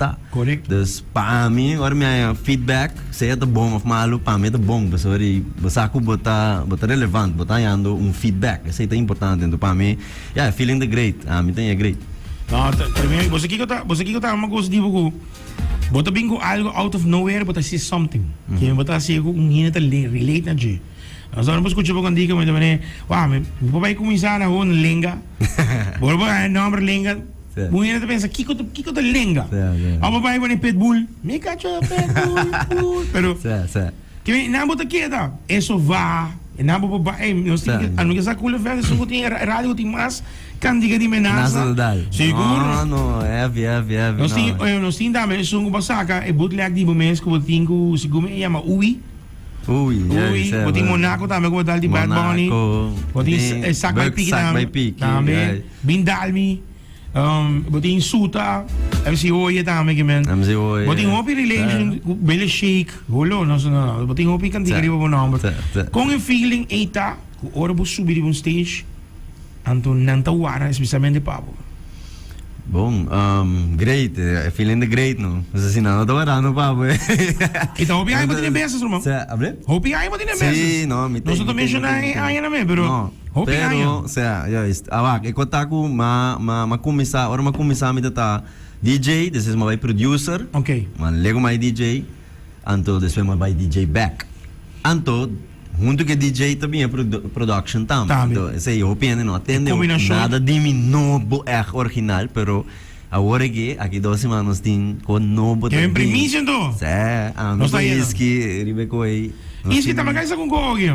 Ta. Correcto. Dus pa ami, ora mi haña feedback, sea ta bon of malu, pa mi ta bon. Pasobra di bo sa ku bo ta bo ta relevant, bo ta hañando un feedback. Esei ta importante. Enton pa mi, ya, e feeling ta great. Ami ta haña great. No, ta tremendo. Bo sa kiko ta, bo sa kiko ta ama gosa di bo ku bo ta bin ku algo out of nowhere, bo ta hasi something. Ke bo ta hasi ku un hende ta relate na dje. Nos ora bo skucha bo kantika, mi ta mane, wou, mi por bai kuminsá na hoor lenga. Bo por haña nòmber lenga. Un hende ta pensa, kiko ta, kiko ta lenga? Of bo bai pone pitbull, mi kacho pitbull, bull. Pero, ke men, nan bo ta keda, eso va, nan bo por bai, ey, nos tin ke, anu ke sa Cool FM esun ku tin e radio ku tin mas kantika di menasa. Sigur. No, no, heavy, heavy, heavy. Nos tin, nos tin tambe esun ku bo saka e bootleg di bo mes ku bo tin ku, segun mi e yama Uwi. Uwi, Uwi, bo tin Monaco tambe ku bo dal di Bad Bunny. Bo tin Sak Bai Piki tambe. Tambe. Bin Dalmi. Bo tin Suta, MC Oye tambe ki men. MC Oye. Bo tin hopi relation ku Billy Shake, holo, no no no. Bo tin hopi kantika riba bo nomber. Kon e feeling ei ta ku ora bo subi riba un stage anto nan ta wara especialmente pa bo? Bon, great, e feeling ta great no. Pasobra si nan no ta warando pa bo. E ta hopi aña bo tene besas ruman. Abre? Hopi aña bo tene besas. Si, no, mi Nos no ta menshoná e añanan me, pero. No. Hopi Pero, aña. sea, juist. A wak, e kota ku ma, ma, ma kuminsá, ora ma kuminsá mi ta ta DJ, despues ma bai producer. Ok. Ma lego ma bai DJ, anto despues ma bai DJ bek. Anto, huntu ku e DJ ta bin e production tambe. Tambe. Anto, esei hopi hende no a tende E kombinashon. nada di mi nobo ègt original, pero awor aki, aki dos siman nos tin kon nobo ta Ke bin. primisia anto. Sè, ami Nos ku ta yega. Iski riba e koe. Nos Iski tin- tambe ka isa con gogi.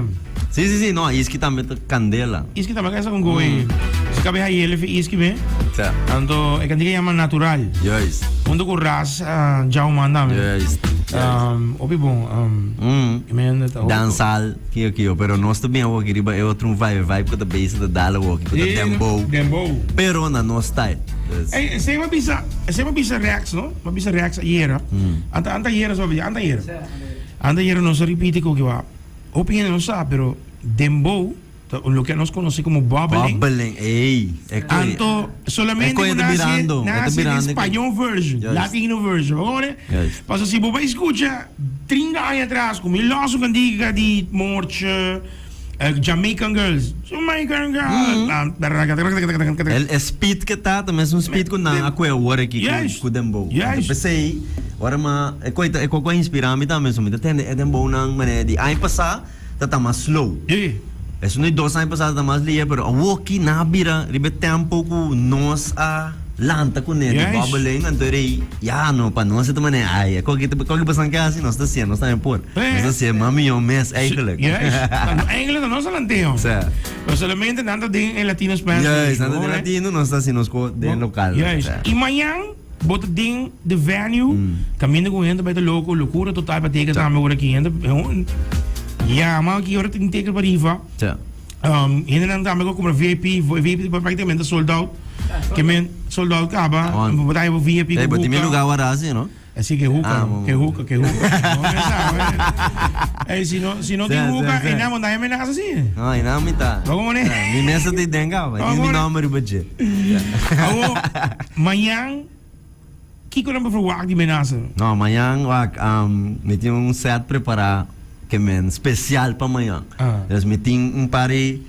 Sí, sí, sí, no, Iski tambe ta candela. Iski tambe ka isa con gogi. Si kabe hayele fi Iski be. Sa. Anto e kantika yama Natural. Juist. Hunto ku Ras uh, Jauman tambe. Juist. Um, opi bon. Um, Mm. men ta hopi. Dansal, kio kio, pero nos ta bien woki riba e otro un vibe, vibe ku ta base ta dale woki, ku ta Sí, dembow. Dembow. Pero na nos style. Dus, Ey, esei ma bisa, esei ma bisa Rex, no? Ma bisa Rex ayera. Anta anta ayera so, anta ayera. Anda yera nos a ripiti ku kiba hopi hende no sa pero dembow ta loke nos konosé komo bubbling. Bubbling, ey. E koe. Anto solamente E koe ku ta nasi birando, e ta nasi den birando. spañó version, Juist. latino version, bo hoor? Juist. Pasobra si bo bai skucha trinta aña atras ku mi los un kantika di Moortje, Jamaican Girls, Jamaican Girls, El e speed ke ta, ta mesun speed ku nan a kue awor aki ku Juist. ku dembow. Juist. P'esei, ora ma e koi ta e koko a inspirá mi tambe, so mi ta tende e dembownan manera di aña pasá ta ta mas slow. Sí. Esun di dos aña pasá ta ta mas lihe, pero awoki nan a bira riba e tempo ku nos a lanta kuné di Juist. bubbeling, anto rei ya no, pa nos e ta manera ai e koki ta koki pasan ke hasi nos ta hasié, nos tambe por. Nos ta hasié mas mihó mes eigenlijk. Juist. Eigenlijk ta nos a lant'é. Sí. Pero solamente nan ta den e Latino Spanish. Juist, nan ta den Latino, nos ta hasi nos ko den lokal. Juist. I mañan bo ta den the venue, kaminda ku hende bai ta loko, lokura total pa teken tambe ora ki hende yama ki ora tin teken pa rifa. Hendenan tambe ku a kumpra VIP, VIP praktikamente sold out. Ke men sold out kaba, bo ta haña bo VIP ku Bo tin mi buka. lugar wara asi, no? Así que juca, Ah, que juca, que juca. No me sabe. Ey, si no, si no tin juca, Sí, sí, e nan montaña amenaza sí. No, e nan mitad. Lo como ne? Mi mesa ti den caba. Lo Diz mi como ne? nomber riba dje. Awo, mañan, kiko nan por verwacht di menasa? No, mañan wak, um, mi tin un set prepara ke men special pa mañan. Ah. Dus mi tin un par di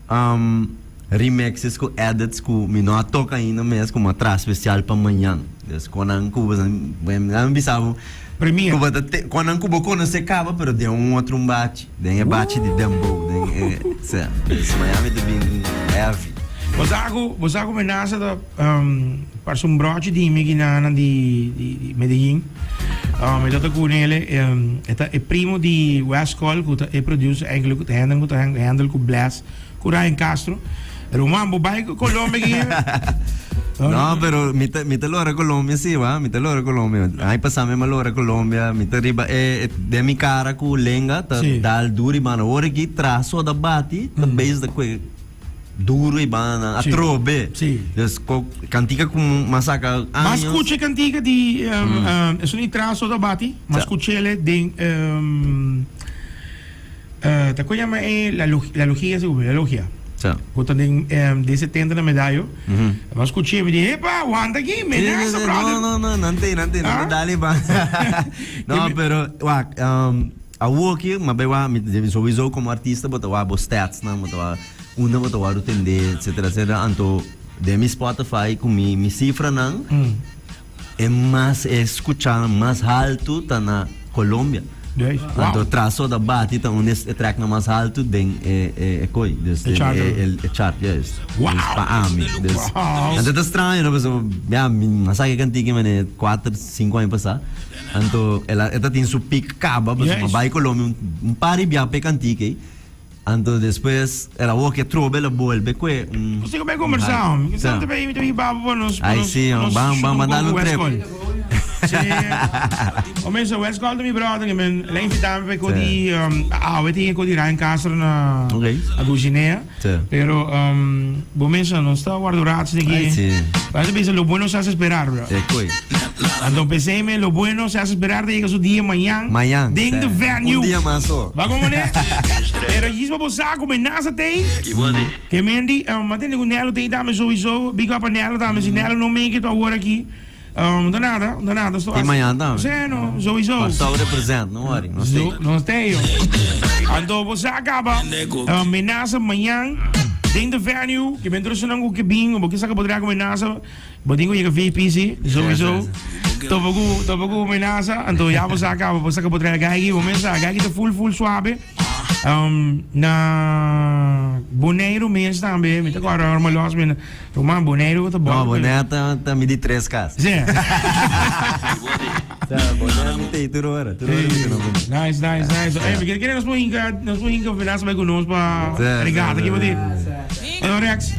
Um, remixes ku edits ku mi no a toka ainda mes ku mi a traha spesial pa mañan. Dus konan ku bo nan bisa bo Premiere. ku bo ta te konan ku bo konosé kaba pero den un otro un bachi, den e bachi di dembow, den e sea. Dus mañan mi ta bin heavy. Bo sa ku bo sa ku menasa ta um, parse un brochi di mi ginanan di di di Medellin. Um, e ta ta ku nele um, e ta e primo di Westcol ku ta e producer eigenlijk ku ta handle ku ta handle ku Bless ku Ryan Castro. Ruman bo bai Colombia ki No, pero mi ta mi ta lora Colombia si wa, mi ta lora Colombia. Ai pasa mi ma lora Colombia, mi ta riba e, e den mi cara ku lenga ta Sí. dal duri banda. Ora ki traso da bati, ta bezig da kue Duro y banda atrobe. Sí. Dus ko kantika ku mas saka Mas años. skucha e kantika di um, um, esun di Traso ta bati, mas Sa. skuchele den um, uh, ta kon yama e la, log, la logia sigur, la logia. Sa. Ku ta den den 70 na Medallo. Mi a skuch'é, mi di, Epa, wanta aki, menasa, brother. No, no, no, nan te, nan te, nan te dal ba. No, pero, wak, awoki, ma bai wak, mi sowieso komo artista bo ta wak bo stats nan, bo ta wak unda bo ta wòrdu tendé, etcetera, etcetera. Anto, den mi Spotify ku mi mi sifranan, E mas e skucha mas haltu ta na Colombia. Anto Trazo da Bati ta un e tracknan mas haltu den e e koi. Dus E chart. E e chart, juist. Wow! Dus pa ami. Dus anto ta straño no pasobra ya mi a saka e kantiki manera kuater sinku aña pasá. Anto el a e ta tin su peak kaba pasobra mi a bai Colombia un par di bia pa e kantiki ei. Anto despues el a wok e trobe el a bolbe kue un. Nos tin ku bai kombersá hom. Mi ta bai mi ta hiba bo pa nos pa Ai nos si pa hom nos ban shoot ban un ban dal poko un trip. Westcol. Si o mensa Westcol ta mi brother ke men el a invita mi pa e ko di awe tin e ko di Ryan Castro na Ok. na Dulcinea. Si. Pero bo mensa nos ta warda un rato esaki. Ai si. Bo ta bisa lo bueno se hace esperar bro. E koi. Anto p'esei me lo bueno se hace esperar ta yega su dia mañan. Mañan. Den the venue. Un dia mas so. Ba como ne? Pero djis pa bo sa ku menasa t'ei. Ke men di, m'a tende ku Nelo t'ei tambe souiso. Big up pa Nelo tambe. Si Nelo no make it awor aki, no ta nada, no ta nada. Tin mañan tambe. Sí, no, souiso. Kòrsou represent, no worry. Nos t'ei. Nos t'ei. Anto bo sa kaba, menasa mañan den the venue. Ke men tur esnan ku ke bin, bo ke sa ku bo traha ku menasa. Bo tin ku yega VIP si, souiso. Topa ku, topa ku menasa, anto ya bo sa kaba, bo sa ku bo trae gaigy, bo mes sa, gaigy ta full full suabe. Na Boneiru mes tambe, mi ta kòrda ora mi lòs mi, ruman Boneiru ta No, bòl. Boneiru ta, ta mi di tres kas. Si. Sa, Boneiru mi ta ei tur ora, tur ora mi ta na Boneiru. Nice, nice, nice. Ey, mi kere kere nos por hinka, nos por hinka menasa bai ku nos pa regata, ki bo di? Hallo Rex.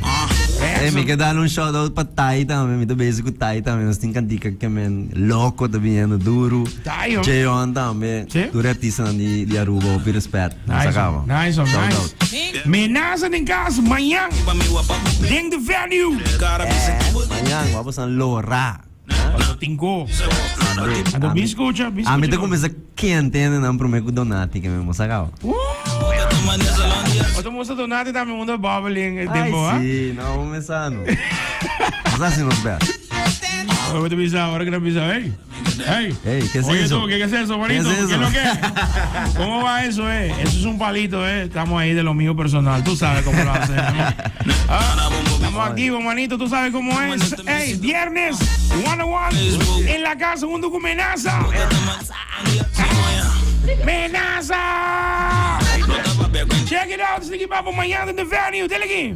Hey, mi ke dal un shout out pa Tai tambe. Mi ta bezig ku Tai tambe. Nos tin kantika ke men loko ta biniendo duru. Tai, oh. Jeon tambe. Sí? Tur e artistanan di, di Aruba, hopi respet. Nos Nice a kaba. one, nice one, Shout nice. out. Menasa den kas mañan den the venue. Mañan, wou pasan lora. Paso tin go. Anto mi skucha, mi skucha. Ami ta kuminsá kente hendenan promé ku Donati ke mi mos a kaba. Bo ta musta Donati tambe unda bubbling e tempo, ha? Ai si, no bo mesa no. Nos hasi nos best. Ora bo ta bisa, ora ku nan bisa, hey, hey. Hey, ¿qué es Oye eso? tú, ¿qué, qué es eso, ¿Qué manito? es eso? ¿Qué es lo que? ¿Cómo va eso, eh? Eso es un palito, eh. Estamos ahí de lo mío personal. Tú sabes cómo lo hacemos. Ah, estamos activos, manito. Tú sabes cómo es. Hey, viernes, one on one, en la casa, junto con Menaza. ¡Menaza! Check it out, Sneaky Papo, mañana en The Venue. Dile aquí.